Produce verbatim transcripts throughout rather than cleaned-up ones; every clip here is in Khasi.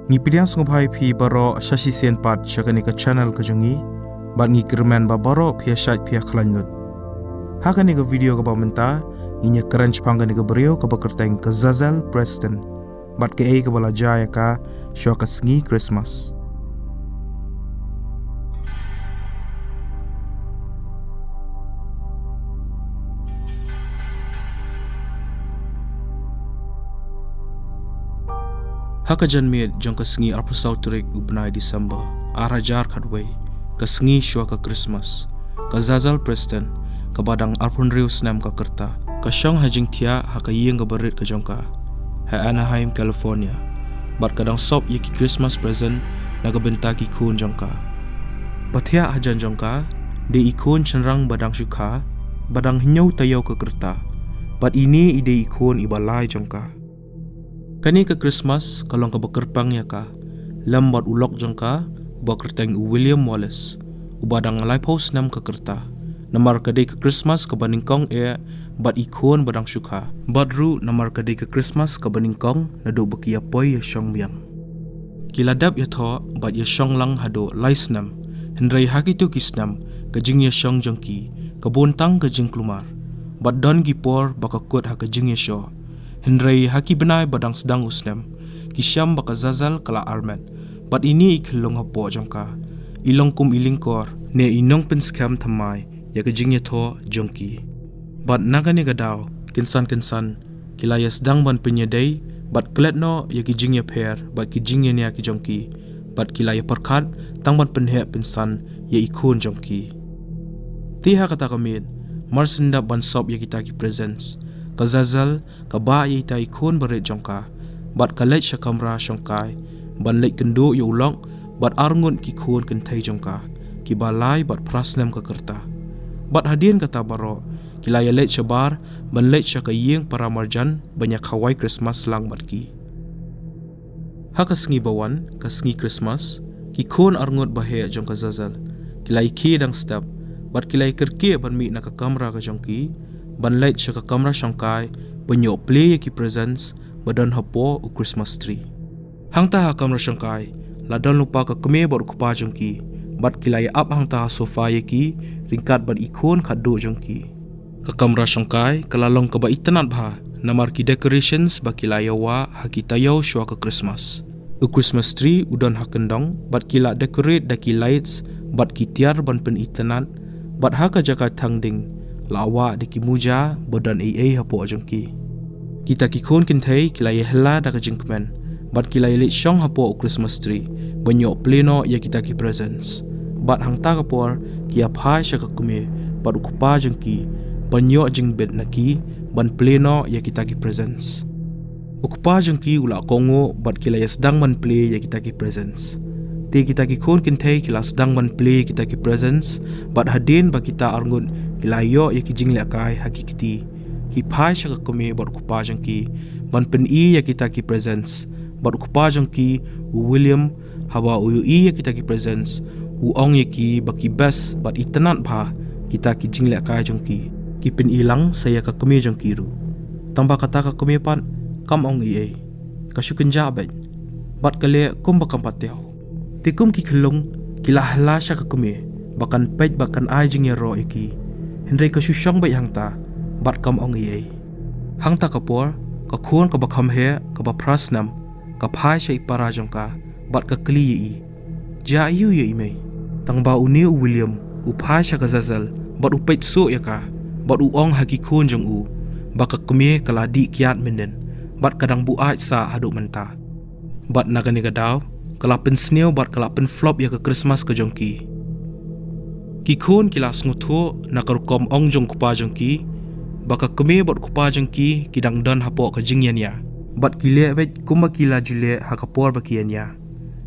Ngi pdiang sngewbha ïa phi baroh sha shisien pat sha kane ka channel ka jong ngi, bad ngi kyrmen ba baroh phi ïa shait phi ïa khlaiñ lut. Ha kane ka video kaba mynta, ngin ïa kren shaphang kane ka briew kaba kyrteng ka Zazel Preston, bad kaei kaba la jia ïa ka shuwa ka sngi Christmas. Ha ka janmiet jong ka sngi arphew saw tarik u bnai December, ar hajar khatwei, ka sngi shuwa ka Christmas, ka Zazel Preston, kaba dang arphew hynriew snem ka rta, ka shong ha jingthiah ha ka ïing kaba rit ka jong ka ha Anaheim, California, bad ka dang sop ïa ki Christmas present na ka bynta ki khun jong ka. Ba thiah hajan jong ka, dei i khun shynrang ba dang shu kha, ba dang hynñiew taïew ka rta, bad ine i dei i khun iba lai jong ka. Kane ka Christmas ka long kaba kyrpang ïa ka lem bad u lok jong ka, uba kyrteng u William Wallace, uba dang laiphew snem ka rta. Namar ka dei ka Christmas kaba nyngkong eh bad i khun ba dang shu kha, bad ruh namar ka dei ka Christmas kaba nyngkong naduh ba ki ïa poi ïa shong biang. Ki la dep ïathoh bad ïa shong lang haduh lai snem, hynrei ha kito ki snem ka jingïashong jong ki ka bun tang ka jingkulmar, bad don ki por ba ka kut ha ka jingïashoh. Hynrei ha ki bnai ba dang sdang u snem, ki shem ba ka Zazel ka la armet, bad ine i khyllung hapoh jong ka i long kum i lyngkor ne i nongpynskhem thymmai ïa ka jingïathoh jong ki. Bad na kane ka daw, kynsan kynsan ki la ïa sdang ban pynïadei bad klet noh ïa ki jingïapher bad ki jingïania ki jong ki, bad ki la ïa pyrkhat tang ban pynheh pynsan ïa i khun jong ki. Te ha kata ka miet, mar shen dep ban sop ïa kita ki presents, ka Zazel ka bah ïa ita i khun barit jong ka, bad ka leit sha kamra shongkai ban leit kynduh ïa u lok bad arngut ki khun kynthei jong ka, kiba lai bad phra snem ka rta. Bad hadien kata baroh, ki la ïa leit shabar ban leit sha ka ïing para marjan ban ïa khawai Christmas lang bad ki. Ha ka sngi ba wan, ka sngi Christmas, ki khun arngut baheh jong ka Zazel ki la ïa khie dang step, bad ki la ïa kyrkieh ban mih na ka kamra ka jong ki ban leit sha ka kamra shongkai ban ïoh plie ïa ki presents ba don hapoh u Christmas tree. Hangta ha kamra shongkai la don lypa ka kmie bad u kpa jong ki, bad ki la ïa ap hangta ha sofa ïa ki ryngkat bad i khun khatduh jong ki. Ka kamra shongkai ka la long kaba itynnad bha namar ki decorations ba ki la ïa wah ha ki taïew shuwa ka Christmas. U Christmas tree u don ha kyndong bad ki la decorate da ki lights bad ki tiar ban pynitynnad, bad ha ka jaka thang ding la wah da ki muja ba don ei ei hapoh jong ki. Kita ki khun kynthei ki la ïa hylla da ka jingkmen bad ki la ïa leit shong hapoh u Christmas tree ban ïoh plie noh ïa kita ki presents. Bad hangta ka por ki ïa phai sha ka kmie bad u kpa jong ki ban ïoh jingbit na ki ban plie noh ïa kita ki presents. U kpa jong ki u la kohnguh bad ki la ïa sdang ban plie ïa kita ki presents. Te kita ki khun kynthei ki la sdang ban plie ïa kita ki presents, bad hadien ba kita arngut ki la ïoh ïa ki jinglehkai ha ki kti, ki phai sha ka kmie bad u kpa jong ki ban pyni ïa kita ki presents. Bad u kpa jong ki, u William, haba u ïohi ïa kita ki presents, u ong ïa ki ba ki best bad itynnad bha kita ki jinglehkai jong ki. Ki pyni lang sa ïa ka kmie jong ki ruh. Tangba kata ka kmie pat kam ong ei ei. Ka shu kynjah beit bad ka leh kumba kam pat tip. Te kum ki khyllung ki la hylla sha ka kmie ba kan peit bad kan ai jingïaroh ïa ki. Hynrei ka shu shong beit hangta bad kam ong ei ei. Hangta ka por, ka khun kaba kham heh kaba phra snem ka phai sha i para jong ka bad ka kylli ïa i, "Jia aiu ïa i mei?" Tangba une u William u phai sha ka Zazel bad u peit shuh ïa ka, bad u ong ha ki khun jong u ba ka kmie ka la dih kiad mynnin bad ka dang buaid sah haduh mynta. Bad na kane ka daw ka la pynsniew bad ka la pynflop ïa ka Christmas ka jong ki. Ki khun ki la sngewthuh na ka rukom ong jong u kpa jong ki ba ka kmie bad u kpa jong ki ki dang don hapoh ka jingïania, bad ki leh beit kumba ki la ju leh ha ka por ba ki ïania,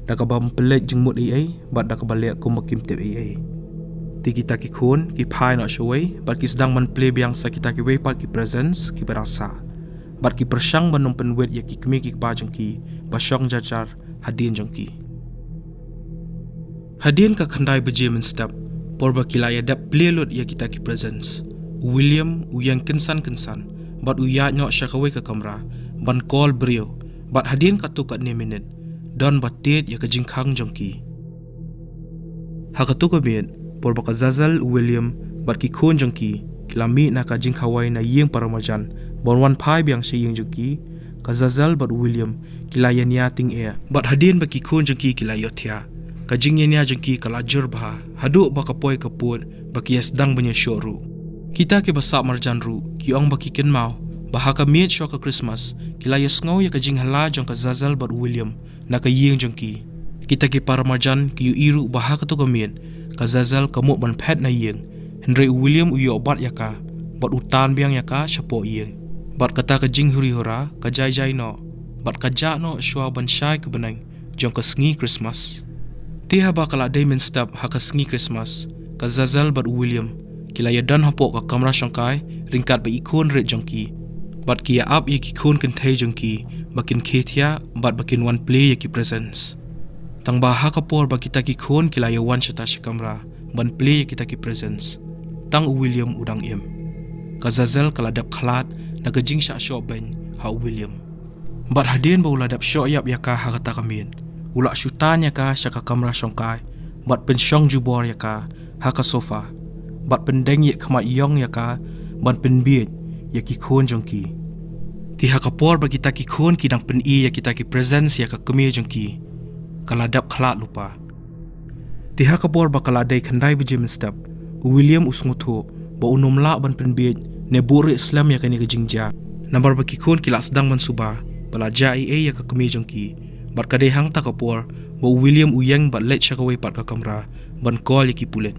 da kaba ym pynleit jingmut ei ei bad da kaba leh kumba kim tip ei ei. Te kita ki khun ki phai noh shawei bad ki sdang ban plie biang sa kita kiwei pat ki presents kiba dang sah, bad ki pyrshang ban ym pynwit ïa ki kmie ki kpa jong ki ba shong jar jar hadien jong ki. Hadien ka khyndai baje mynstep, por ba ki la ïa dep plie lut ïa kita ki presents, u William u ïeng kynsan kynsan bad u ïaid noh sha kawei ka kamra ban call briew, bad hadien katto katne minit don ba tied ïa ka jingkhang jong ki. Ha kato ka miet, por ba ka Zazel, u William bad ki khun jong ki ki la mih na ka jingkhawai na ïing paramarjan ban wan phai biang sha ïing jong ki, ka Zazel bad u William ki la ïania tyngeh. Bad hadien ba ki khun jong ki ki la ïohthiah, ka jingïania jong ki ka la jur bha haduh ba ka poi ka pud ba ki ïa sdang ban ïashoh ruh. Kita kiba sah marjan ruh ki ong ba ki kynmaw ba ha ka miet shuwa ka Christmas ki la ïasngew ïa ka jinghylla jong ka Zazel bad u William na ka ïing jong ki. Kita ki paramarjan ki ïohi ruh ba ha kato ka miet ka Zazel ka mut ban phet na ïing, hynrei u William u ïoh bat ïa ka bad u tan biang ïa ka shapoh ïing. Bad kata ka jinghuri hura ka jai jai noh bad ka jah noh shuwa ban shai ka bneng jong ka sngi Christmas. Te haba ka la dei mynstep ha ka sngi Christmas, ka Zazel bad u William ki la ïadon hapoh ka kamra shongkai ryngkat bad i khun rit jong ki. Bad ki ïa ap ïa ki khun kynthei jong ki ba kin khie thiah bad ba kin wan plie ïa ki presents. Tang ba ha ka por ba kita ki khun ki la ïa wan shata sha kamra ban plie ïa kita ki presents, tang u William u dang im. Ka Zazel ka la dep khlad na ka jingshah shoh beiñ ha u William. Bad hadien ba u la dep shoh ïap ïa ka ha kata ka miet, u la shu tan ïa ka sha ka kamra shongkai bad pynshong jubor ïa ka ha ka sofa bad pyndeng ïa khmat ïong ïa ka ban pynbiej ïa ki khun jong ki. Te ha ka por ba kita ki khun ki dang pyni ïa kita ki presents ïa ka kmie jong ki, ka la dep khlad lypa. Te ha ka por ba ka la dei khyndai baje mynstep, u William u sngewthuh ba un ym lah ban pynbiej ne buhrieh slem ïa kane ka jingjia. Namar ba ki khun ki la sdang ban suba ba la jia ei ei ïa ka kmie jong ki. Bad ka dei hangta ka por ba u William u ïeng bad leit sha kawei pat ka kamra ban call ïa ki pulit.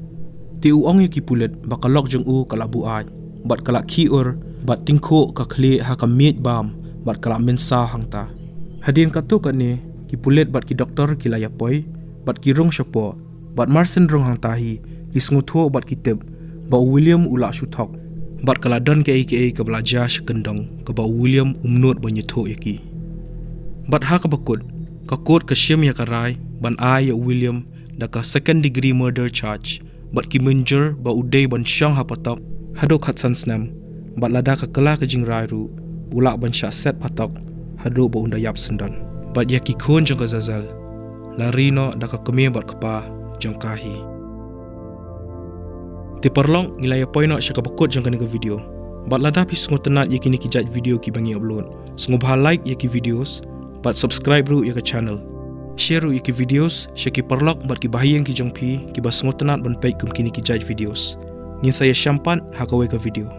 Te u ong ïa ki pulit ba ka lok jong u ka la buaid bad ka la khih ur bad tyngkhuh ka khlieh ha ka miej bam bad ka la mynsaw hangta. Hadien katto katne ki pulit bad ki doktor ki la ïa poi bad ki rung shapoh. Bad mar shen rung hangta hi ki sngewthuh bad ki tip ba u William u la shu thok bad ka la don kaei kaei kaba la jia sha kyndong kaba u William um nud ban ïathuh ïa ki. Bad ha kaba kut, ka kot ka shim ïa ka rai ban ai ïa u William da ka second degree murder charge bad ki mynjur ba u dei ban shong ha patok haduh khatsan snem. Bad lada ka kylla ka jingrai ruh, u lah ban shah set patok haduh ba un da ïap syndon. Bad ïa ki khun jong ka Zazel la ri noh da ka kmie bad kpa jong ka hi. Te paralok, ngi la ïa poi noh sha kaba kut jong kane ka video. Bad lada phi sngewtynnat ïa kine ki jait video kiba ngi upload, sngewbha like ïa ki videos bad subscribe ruh ïa ka channel. Share ruh ïa ki videos sha ki paralok bad ki bahaïing ki jong phi kiba sngewtynnat ban peit kum kine ki jait videos. Ngin sa ïashem pat ha kawei ka video.